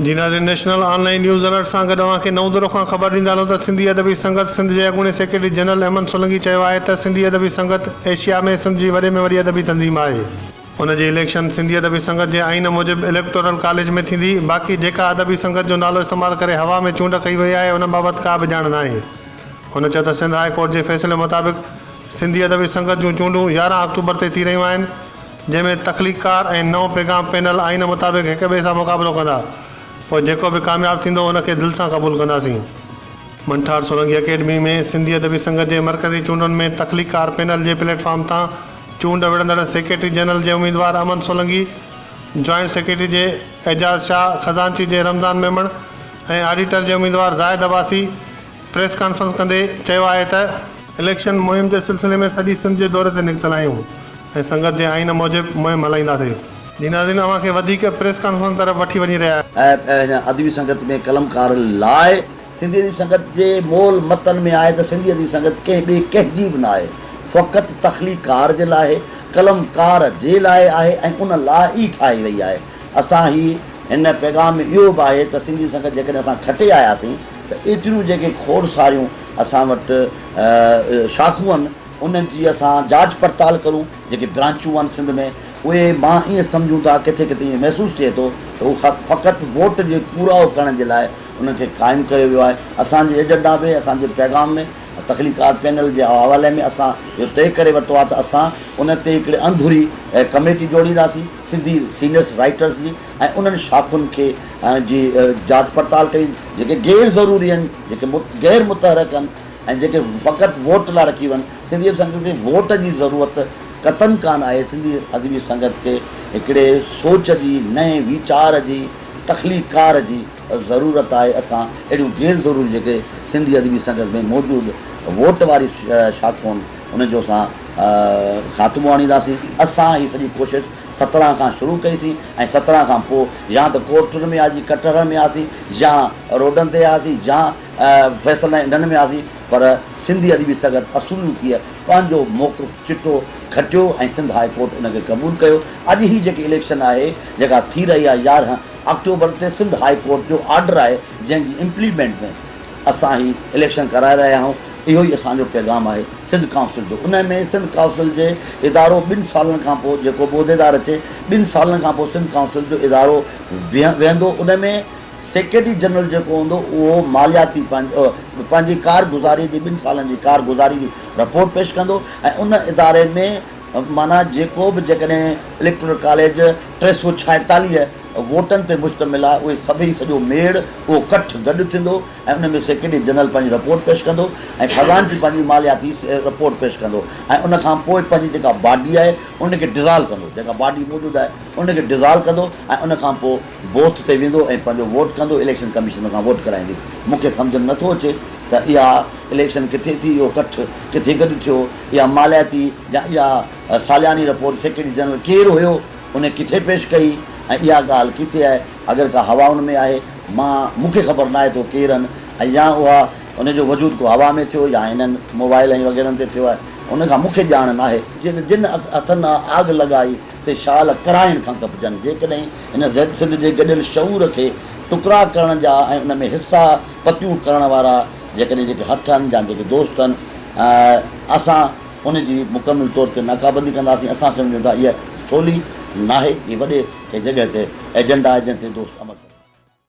جي ناظرين نيشنل آن line news alert سان گڏ اوهان کي نئون دڙو کان خبر ڏيندا هلون ته سنڌي ادبي سنگت سنڌ جي اڳوڻي سيڪريٽري جنرل احمد سولنگي چيو آهي ته سنڌي ادبي سنگت ايشيا ۾ سنڌ جي وڏي ۾ وڏي ادبي تنظيم آهي. ان جي اليڪشن سنڌي ادبي سنگت جي آئين موجب اليڪٽورل ڪاليج ۾ ٿيندي باقي جيڪا ادبي سنگت جو نالو استعمال ڪري هوا ۾ چونڊ ڪئي وئي آهي ان بابت ڪا به ڄاڻ ناهي. هن چيو ته سنڌ هاء ڪورٽ جي فيصلي مطابق سنڌي ادبي سنگت جون چونڊون 11 آڪٽوبر تي ٿي رهيون آهن جنهن ۾ تخليقڪار ۽ نئون پيغام پينل آئين مطابق هڪ ٻئي سان مقابلو ڪندا، پوء جيڪو به ڪامياب ٿيندو ان کي دل سان قبول ڪنداسين. منٺار سولنگي اڪيڊمي ۾ سنڌي ادبي سنگت جي مرڪزي چونڊن ۾ تخليقڪار پينل جي پليٽ فارم تان چونڊ وڙهندڙ سيڪريٽري جنرل جي اميدوار امن سولنگي، جوائنٽ سيڪريٽري جي اعجاز شاهه، خزانچي جي رمضان ميمڻ ۽ آڊيٽر جي اميدوار زاهد عباسي پريس ڪانفرنس ڪندي چيو آهي ته، اليڪشن مهم جي سلسلي ۾ سڄي سنڌ جي دوري تي نڪتل آهيون ۽ سنگت جي آئين موجب مهم هلائينداسين. جي ناظرين اوهان کي وڌيڪ پريس ڪانفرنس طرف وٺي وڃي رهيا آهيون. ۽ هن ادبي سنگت ۾ قلمڪار لاء سنڌي ادبي سنگت جي مول متن ۾ آهي ته سنڌي ادبي سنگت ڪنهن ٻئي ڪنهن جي به نه آهي فقط تخليقڪار جي لاء آهي، قلمڪار جي لاء آهي ۽ ان لاء ئي ٺاهي وئي آهي. اسان هي هن پيغام ۾ اهو به آهي ته سنڌي سنگت جيڪڏهن اسان کٽي آياسين ته ايتريون جيڪي کوڙ ساريون اسان وٽ شاخون آهن انهن جي اسان جاچ پڙتال ڪرون جيڪي برانچون آهن سنڌ ۾ اهي مان ائين سمجهون ٿا ڪٿي ڪٿي ائين محسوس ٿئي ٿو ته هو فقط ووٽ جي پورائو ڪرڻ جي لاء انهن کي قائم ڪيو ويو آهي اسان جي ايجنڊا ۾ اسان جي پيغام ۾ تخليقار پينل جي حوالي ۾ اسان اهو طئي ڪري ورتو آهي ته اسان ان تي هڪڙي انڌوري ڪميٽي جوڙينداسين سنڌي سينئرس رائيٽرس جي ۽ انهن شاخن کي جي جاچ پڙتال ڪئي جيڪي غير ضروري آهن جيڪي غير متحرڪ آهن ۽ جيڪي فقط ووٽ لاء رکي ويا آهن. سنڌي ادبي سنگت کي ووٽ جي ضرورت قطعاً ڪانه آهي. سنڌي ادبي سنگت کي هڪڙي سوچ جي، نئين ويچار جي، تخليقڪار جي ضرورت آهي. اسان اهڙيون غير ضروري جيڪي سنڌي ادبي سنگت ۾ موجود ووٽ واري شاخون آهن انهن جو اسان خاتمو آڻينداسين. اسان هي سڄي ڪوشش 17 کان شروع ڪئي سين ۽ 17 کان پوء يا ته ڪورٽن ۾ آجي ڪٽهڙن ۾ آسين يا روڊن تي آسين يا فيصلن ۽ انهن ۾ آسين پر سنڌي ادبي سنگت اصولوڪيء پنهنجو موقف چٽو کٽيو ۽ سنڌ هاء ڪورٽ ان کي قبول ڪيو. اڄ هي جيڪي اليڪشن آهي جيڪا ٿي رهي آهي 11 آڪٽوبر تي سنڌ هاء ڪورٽ جو آرڊر آهي جنهن جي امپليمينٽ ۾ اسان هي اليڪشن ڪرائي رهيا آهيون اهو ئي اسان جو پيغام آهي سنڌ ڪائونسل جو ان ۾ سنڌ ڪائونسل جي ادارو ٻن سالن کان پوء جيڪو به عهديدار اچي ٻن سالن کان پوء سنڌ ڪائونسل جو ادارو ويهندو ان ۾ سيڪريٽري جنرل جيڪو هوندو اهو مالياتي پنهنجي ڪارگذاري جي ٻن سالن جي ڪارگذاري جي رپورٽ پيش ڪندو ۽ ان اداري ۾ معنيٰ جيڪو به جيڪڏهن اليڪٽورل ڪاليج 346 ووٽن تي مشتمل آهي اهي سڀئي سڄو ميڙ اهو ڪٺ گڏ ٿيندو ۽ ان ۾ سيڪريٽري جنرل پنهنجي رپورٽ پيش ڪندو ۽ خزانچي پنهنجي مالياتي رپورٽ پيش ڪندو ۽ ان کان پوء پنهنجي جيڪا باڊي آهي ان کي ڊزالو ڪندو جيڪا باڊي موجود آهي ان کي ڊزالو ڪندو ۽ ان کان پوء بوٿ تي ويندو ۽ پنهنجو ووٽ ڪندو اليڪشن ڪميشن کان ووٽ ڪرائيندي مون کي سمجهه ۾ نٿو اچي ته اها اليڪشن ڪٿي ٿي اهو ڪٺ ڪٿي گڏ ٿيو اها مالياتي يا اها سالياني رپورٽ سيڪريٽري جنرل ڪير هيو ان ڪٿي پيش ڪئي ۽ اها ڳالهه ڪٿي آهي اگر ڪا هوائن ۾ آهي مان مون کي خبر ناهي ته ڪير آهن ۽ يا اها ان جو وجود ڪو هوا ۾ ٿيو يا هنن موبائل ۽ وغيرن تي ٿيو آهي ان کان مون کي ڄاڻ ناهي. جن جن هٿن آگ لڳائي سي شال ڪراين کان ڪپجن. جيڪڏهن هن سنڌ جي گڏيل شعور کي ٽڪرا ڪرڻ جا ۽ ان ۾ حصا پتيون ڪرڻ وارا جيڪڏهن جيڪي هٿ آهن يا جيڪي دوست آهن اسان ان جي مڪمل طور تي ناڪابندي ڪنداسين. اسان سمجهون ٿا اها سولي ناهي، هي وڏي ڪنهن جڳهه تي ايجنڊا آهي جنهن تي دوست عمل ڪندا.